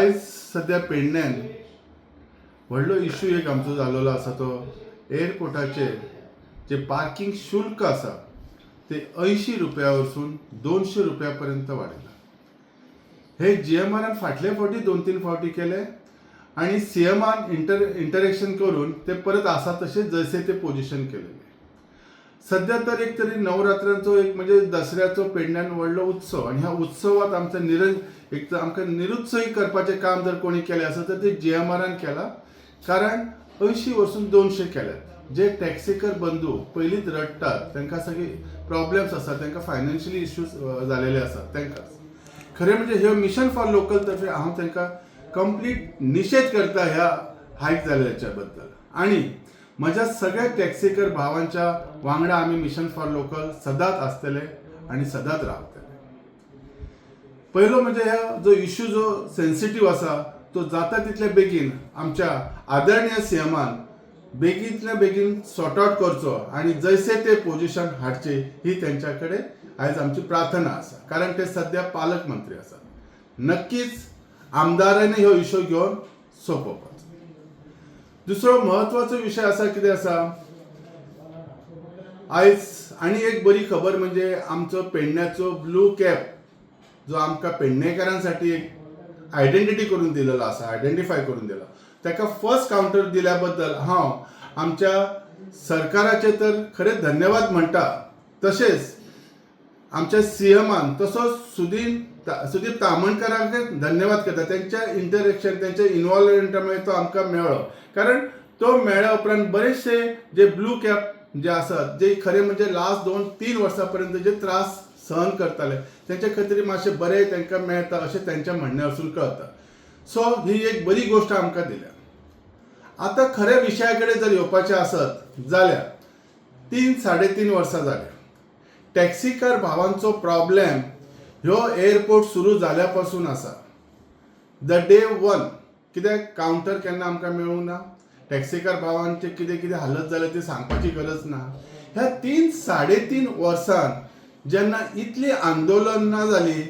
आयज सद्या पेडण्यान व्हडलो इशू एक आमचो जाल्लो आसा, तो एअरपोर्टाचेर जे पार्किंग शुल्क आसा ते 80 रुपया वरसून 200 रुपया पर्यंत वाडयला. हे जीएमआरान फाटले फावटी दोन तीन फावटी केले आनी सीएमान इंटरेक्शन करून ते परत आसा तशें जैसे ते पोजिशन केलेले. सध्या तर एक तरी नवरात्रांचो एक म्हणजे दसऱ्याचो पेडण्यान व्हडलो उत्सव आनी ह्या उत्सवात आमचो एक तर आमकां निरुत्साही करपाचें काम जर कोणी केलें आसत तर ते जीएमआरान केलां, कारण 80 वरसून 200 केल्यात. जे टॅक्सीकर बंधू पयलींच रडटात, तांकां सगळे प्रॉब्लेम्स आसात, तांकां फायनान्शियली इश्यूज जालेले आसात, तांकां खरें म्हणजे ह्यो मिशन फॉर लोकल तर्फे हांव तांकां कंप्लीट निशेध करता ह्या हायक जाल्ल्याच्या बद्दल. आनी म्हज्या सगळ्या टॅक्सीकर भावांच्या वांगडा आमी मिशन फॉर लोकल सदांच आसतले आनी सदांच रावतले. पयलो म्हणजे ह्या जो इश्यू जो सेन्सिटीव आसा तो जाता तितले बेगीन आमच्या आदरणीय सीएमान बेगींतल्या बेगीन सॉर्ट आउट करचो आनी जैसे ते पोजिशन हाडचे ही तेंच्या कडेन आयज आमची प्रार्थना आसा, कारण ते सद्या पालक मंत्री आसात. नक्कीच आमदारांनी ह्यो इश्यू घेवन सोंपोवपाचो. दुसरो म्हत्वाचो विशय आसा, कितें आसा, आयज आनी एक बरी खबर म्हणजे आमचो पेडण्याचो ब्लू कॅब जो आमकां पेडणेकारांसाठी एक आयडेंटिटी करून दिलेलो आसा, आयडेंटिफाय करून दिला, ताका फर्स्ट कावंटर दिल्या बद्दल हांव आमच्या सरकाराचे तर खरेंच धन्यवाद म्हणटा. तशेंच आमच्या सीएमान तसोच सुदीप तामणकराक धन्यवाद करता. तेंच्या इंटरेक्शन, तेंच्या इन्वॉल्वमेंटा मुळे तो आमकां मेळ्ळो, कारण तो मेळ्ळ्या उपरांत बरेचशे जे ब्लू कॅब जे आसात, जे खरें म्हणजे लास्ट 2-3 वर्सां पर्यंत जे त्रास सहन करताले, तेंच्या खातीर मातशें बरें तांकां मेळटा अशें तेंच्या म्हणण्या वरसून कळटा. सो ही एक बरी गोश्ट आमकां दिल्या. आतां खऱ्या विशया कडेन जर येवपाचें आसत जाल्यार 3-3.5 वर्सां जाल्या टॅक्सीकार भावांचो प्रॉब्लेम ह्यो एअरपोर्ट सुरू जाल्या पासून आसा, the day one. कित्याक कावंटर केन्ना आमकां मेळूंक ना. टॅक्सीकार भावांचे कितें कितें हालत जाले ते सांगपाची गरज ना. ह्या 3-3.5 वर्सान जेन्ना इतली आंदोलनां जाली,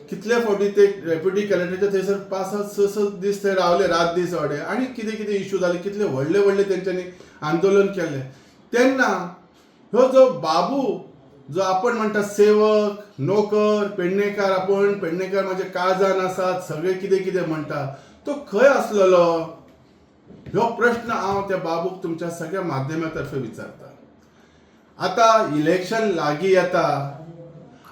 कितले फावटी ते डेप्युटी कलेक्टराच्या थंयसर पांच सात स स दीस थंय रावले, रात दीस वाडे, आनी कितें कितें इश्यू जाले, कितले व्हडले व्हडले तेंच्यांनी आंदोलन केल्लें, तेन्ना ह्यो जो बाबू जो आपण म्हणटा सेवक नोकर, पेडणेकार, आपण पेडणेकार माझ्या काळजान आसात, सगळे कितें कितें म्हणटा, तो खंय आसलेलो? ह्यो प्रश्न हांव त्या बाबूक तुमच्या सगळ्या माध्यमा तर्फे विचारता. आता इलेक्शन लागीं येता,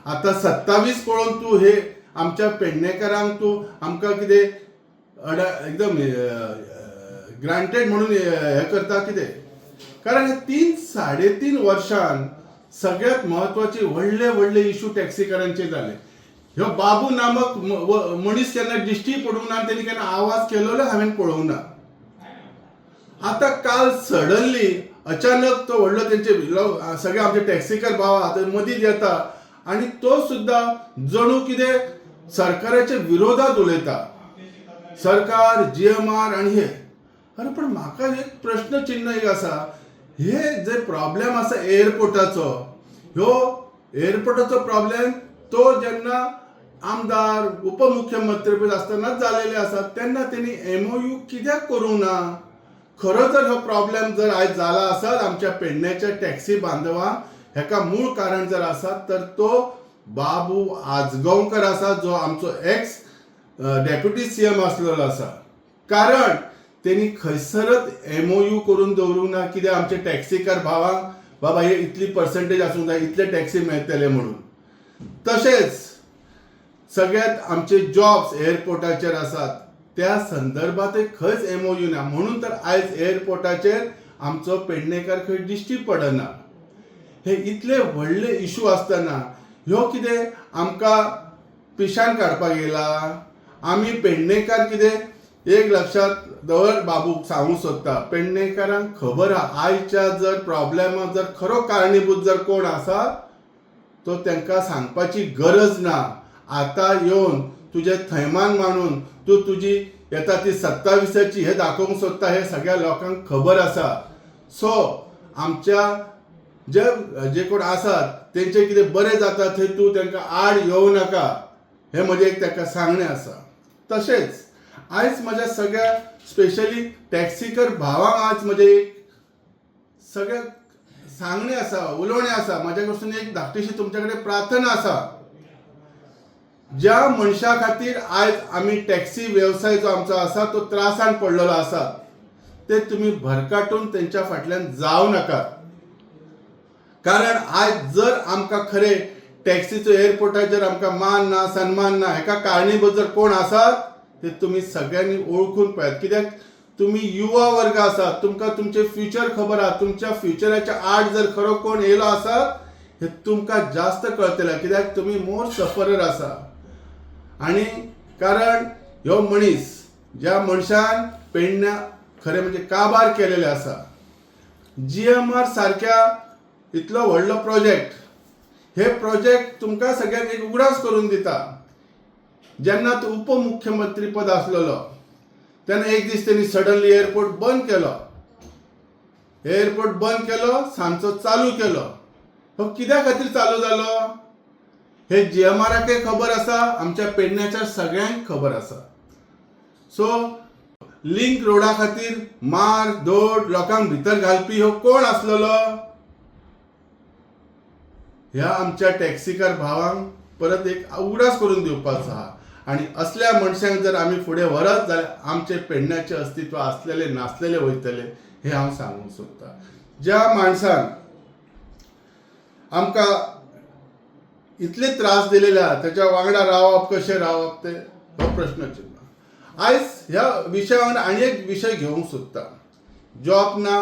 आता 27 पळोवन तूं हे आमच्या पेडणेकारांक तूं आमकां कितें एकदम ग्रांटेड म्हणून हे करता कितें? कारण हे 3-3.5 वर्षान सगळ्यात म्हत्वाचे व्हडले व्हडले इशू टॅक्सीकारांचे जाले. ह्यो बाबू नामक मनीस केन्ना दिश्टी पडूंक ना आनी तेणी केन्ना आवाज केलेलो हांवें पळोवंक ना. आता काल सडनली अचानक तो व्हडलो तेंचे सगळे आमचे टॅक्सीकार भाव आतां मदींत येता आनी तो सुद्दां जणू कितें सरकाराच्या विरोधात उलयता, सरकार, जीएमआर आनी हे. अरे, पण म्हाका एक प्रश्न चिन्ह एक आसा, हे जे प्रॉब्लेम आसा एअरपोर्टाचो, ह्यो एअरपोर्टाचो प्रॉब्लेम तो जेन्ना आमदार उपमुख्यमंत्री बी आसतनाच जालेले आसा, तेन्ना तेणी एमओयू कित्याक करूंक ना? खरो जर हो प्रॉब्लेम जर आयज जाला आसत आमच्या पेडण्याच्या टॅक्सी बांधवांक, हेका मूळ कारण जर आसा तर तो बाबू आजगांवकर आसा, जो आमचो एक्स डेप्युटी सीएम आसलेलो आसा, कारण तेणी खंयसरच एमओयू करून दवरूंक ना कित्याक आमचे टॅक्सीकार भावांक, बाबा हे इतली पर्संटेज आसूंक जाय, इतले टॅक्सी मेळटले म्हणून. तशेंच सगळ्यात आमचे जॉब्स एअरपोर्टाचेर आसात, त्या संदर्भात खंयच एमओयू ना. म्हणून तर आयज एअरपोर्टाचेर आमचो पेडणेकार खंय दिश्टी पडना. हे इतले व्हडले इशू आसतना ह्यो कितें आमकां पिशान काडपाक येयला आमी पेडणेकार कितें? एक लक्षात दवर, बाबूक सांगूंक सोदता, पेडणेकारांक खबर आहा आयच्या जर प्रॉब्लेमाक जर खरो कारणीभूत जर कोण आसा तो तांकां सांगपाची गरज ना. आतां येवन तुजें थैमान मांडून तूं तुजी येता ती 27ची हे दाखोवंक सोदता हे सगळ्या लोकांक खबर आसा. सो आमच्या जे जे कोण आसात तेंचे कितें बरें जाता थंय तूं तांकां आड येवं नाका, हें म्हजें एक ताका सांगणें आसा. तशेंच आयज म्हज्या सगळ्या स्पेशली टॅक्सीकर भावांक आज म्हजें एक सगळ्या सांगणें आसा, उलोवणें आसा, म्हज्या कडसून एक धाकटीशी तुमच्या कडेन प्रार्थना आसा. ज्या मनशा खातीर आयज आमी टॅक्सी वेवसाय जो आमचो आसा तो त्रासान पडलेलो आसा, ते तुमी भरकाटून तेंच्या फाटल्यान जावं नाकात. कारण आयज जर आमकां खरें टॅक्सीचो एअरपोर्टाचेर आमकां मान ना, सन्मान ना, हेका कारणीभूत जर कोण आसात ते तुमी सगळ्यांनी ओळखून पळयात. कित्याक तुमी युवा वर्ग आसात, तुमकां तुमचें फ्युचर खबर आसा. तुमच्या फ्युचराच्या आड जर खरो कोण येयलो आसात हे तुमकां जास्त कळटलें, कित्याक तुमी मोर सफरर आसा. आनी कारण ह्यो मनीस ज्या मनशान पेडण्या खरें म्हणजे काबार केलेलें आसा, जीएमआर सारक्या इतलो व्हडलो प्रोजेक्ट, हे प्रोजेक्ट तुमकां सगळ्यांक एक उगडास करून दिता. जेन्ना तो उपमुख्यमंत्री पद आसलेलो तेन्ना एक दीस तेणी सडनली एअरपोर्ट बंद केलो. एअरपोर्ट बंद केलो, सांजचो चालू केलो. हो कित्या खातीर चालू जालो हे जीएमआराकय खबर आसा, आमच्या पेडण्याच्या सगळ्यांक खबर आसा. सो लिंक रोडा खातीर मार दोड लोकांक भितर घालपी हो कोण आसलेलो, ह्या आमच्या टॅक्सीकार भावांक परत एक उगडास करून दिवपाचो आहा. आनी असल्या मनशांक जर आमी फुडें व्हरत जाल्यार आमचें पेडण्याचें अस्तित्व आसलेलें नासलेलें वयतलें, हें हांव सांगूंक सोदतां. ज्या माणसान आमकां इतले त्रास दिलेले आहा तेच्या वांगडा रावप कशें रावप तें हो प्रश्न चिन्ह. आयज ह्या विशया वांगडा आनी एक विशय घेवंक सोदता. जॉब ना,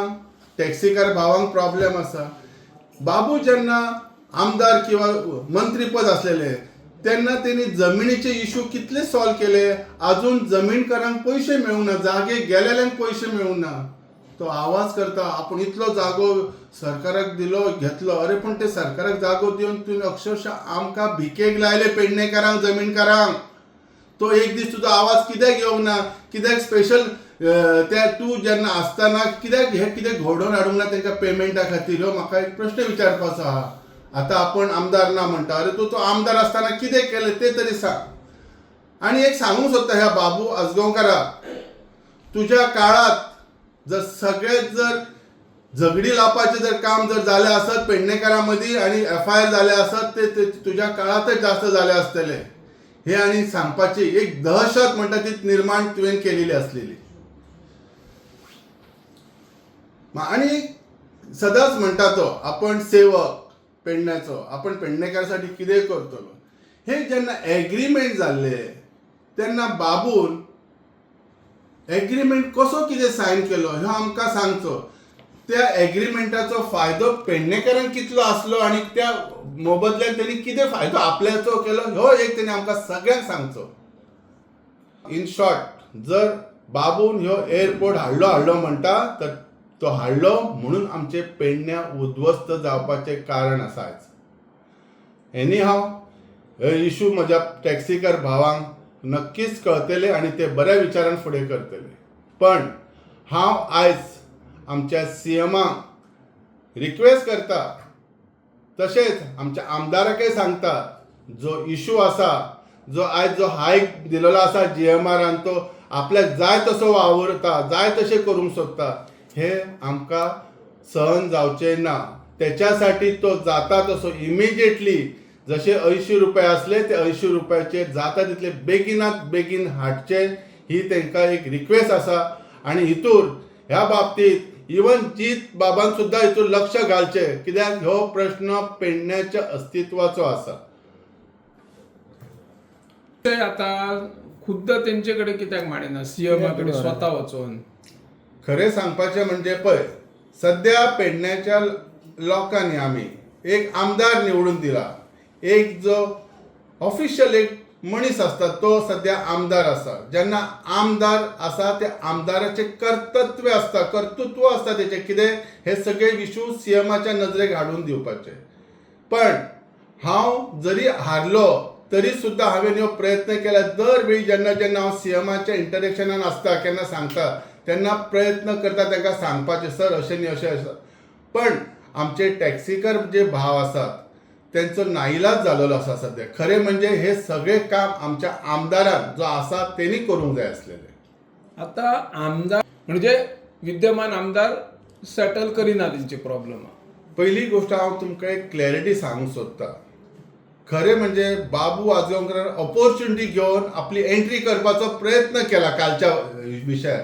टॅक्सीकार भावांक प्रॉब्लेम आसा. बाबू जेन्ना आमदार किंवा मंत्रीपद आसलेले तेन्ना तेणी जमिनीचे इशू कितले सॉल्व केले. आजून जमीनकारांक पयशे मेळूंक ना, जागे गेलेल्यांक पयशे मेळूंक ना. तो आवाज करता आपूण इतलो जागो सरकाराक दिलो, घेतलो. अरे पूण ते सरकाराक जागो दिवन तुवें अक्षरशः आमकां भिकेक लायले पेडणेकारांक, जमीनकारांक. तो एक दीस तुजो आवाज कित्याक येवंक ना? कित्याक स्पेशल त्या तूं जेन्ना आसतना कित्याक हें कितें घडोवन हाडूंक ना तांकां पेमेंटा खातीर? ह्यो म्हाका एक प्रश्न विचारपाचो आहा. आतां आपूण आमदार ना म्हणटा. अरे तूं तो आमदार आसतना कितें केलें तें तरी सांग. आनी एक सांगूंक सोदता ह्या बाबू आजगांवकाराक, तुज्या काळांत जर सगळेच जर झगडी लावपाचें जर काम जर जालें आसत पेडणेकारां मदीं आनी एफआयआर जाले आसत ते तुज्या काळांतच जास्त जाले आसतले हे. आनी सांगपाची एक दहशत म्हणटा ती निर्माण तुवें केलेली आसलेली. आनी सदांच म्हणटा तो आपण सेवक पेडण्याचो, आपण पेडणेकारासाठी कितेंय करतलो. हे जेन्ना एग्रीमेंट जाल्ले तेन्ना बाबून एग्रीमेंट कसो कितें सायन केलो ह्यो आमकां सांगचो. त्या एग्रीमेंटाचो फायदो पेडणेकारांक कितलो आसलो आनी त्या मोबदल्यान तेणी कितें फायदो आपल्याचो केलो ह्यो एक तेणी आमकां सगळ्यांक सांगचो. इन शॉर्ट, जर बाबून ह्यो एअरपोर्ट हाडलो हाडलो म्हणटा तर तो हाडलो म्हणून आमचे पेडण्या उद्ध्वस्त जावपाचें कारण आसा आयज. एनी हाव, हे इशू म्हज्या टॅक्सीकार भावांक नक्कीच कळतले आनी ते बऱ्या विचारान फुडें करतले. पण हांव आयज आमच्या सीएमाक रिक्वेस्ट करता, तशेंच आमच्या आमदाराकय सांगता, जो इशू आसा, जो आयज जो हायक दिलेलो आसा जीएमआरान, तो आपल्याक जाय तसो वावुरता, जाय तशें करूंक सोदता, हे आमकां सहन जावचें ना. तेच्या साठी तो जाता तसो इमिजिएटली जशे 80 रुपया आसले ते 80 रुपयाचेर जाता तितले बेगिनात बेगीन हाडचे, ही तांकां एक रिक्वेस्ट आसा. आनी हितूर ह्या बाबतींत इवन जीत बाबान सुद्दां हितूर लक्ष घालचें, कित्याक हो प्रश्न पेडण्याच्या अस्तित्वाचो आसा. ते आता खुद्द तेंचे कडेन कित्याक मांडिना, सीएमा कडेन स्वता वचोन? खरें सांगपाचें म्हणजे पळय, सद्या पेडण्याच्या लोकांनी आमी एक आमदार निवडून दिला. एक जो ऑफिशियल एक मनीस आसता तो सद्या आमदार आसा. जेन्ना आमदार आसा त्या आमदाराचें कर्तव्य आसता, कर्तृत्व आसता तेचें कितें हे सगळे इशू सीएमाच्या नजरेक हाडून दिवपाचे. पण हांव जरी हारलो तरी सुद्दां हांवें ह्यो प्रयत्न केला. दर वेळी जेन्ना जेन्ना हांव सीएमाच्या इंटरेक्शनान आसता, केन्ना सांगता तेन्ना प्रयत्न करता तांकां सांगपाचें, सर अशें न्ही, अशें आसा. पण आमचे टॅक्सीकर जे भाव आसात तेंचो नाइलाज जालेलो आसा सद्या. खरें म्हणजे हे सगळें काम आमच्या आमदारान जो आसा तेणी करूंक जाय आसलेलें. आता आमदार म्हणजे विद्यमान आमदार सेटल करिना तेंची प्रॉब्लम. पहिली गोष्ट हांव तुमकां एक क्लॅरिटी सांगूंक सोदतां. खरें म्हणजे बाबू आजगांवकारान ऑपोर्चुनिटी घेवन आपली एंट्री करपाचो प्रयत्न केला कालच्या विशयार.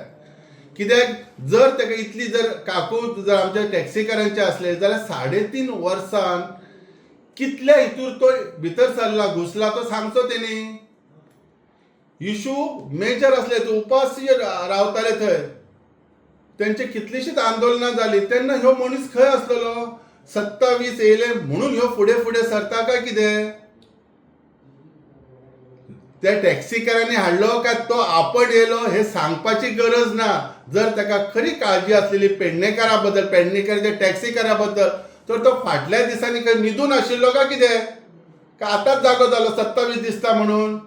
कित्याक जर ताका इतली जर काकूट जर आमच्या टॅक्सीकारांचे आसले जाल्यार 3.5 वर्सान कितल्या हितूर तो भितर सरला, घुसला तो सांगचो तेणी. इशू मेजर आसले, ते उपाशी रावताले थंय, तेंचे कितलीशींच आंदोलनां जालीं तेन्ना ह्यो मनीस खंय आसलेलो? 27 येयले म्हणून ह्यो फुडें फुडें सरता काय कितें? त्या टॅक्सीकारांनी हाडलो काय तो आपण येयलो हें सांगपाची गरज ना. जर ताका खरी काळजी आसलेली पेडणेकारा बद्दल, पेडणेकाराच्या टॅक्सीकारा बद्दल, तर तो फाटल्या दिसांनी खंय न्हिदून आशिल्लो काय कितें? काय आतांच जागो जालो 27 दिसता म्हणून?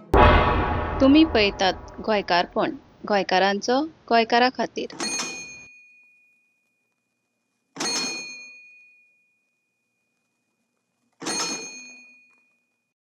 तुमी पळयतात गोंयकारपण, गोंयकारांचो गोंयकारा खातीर.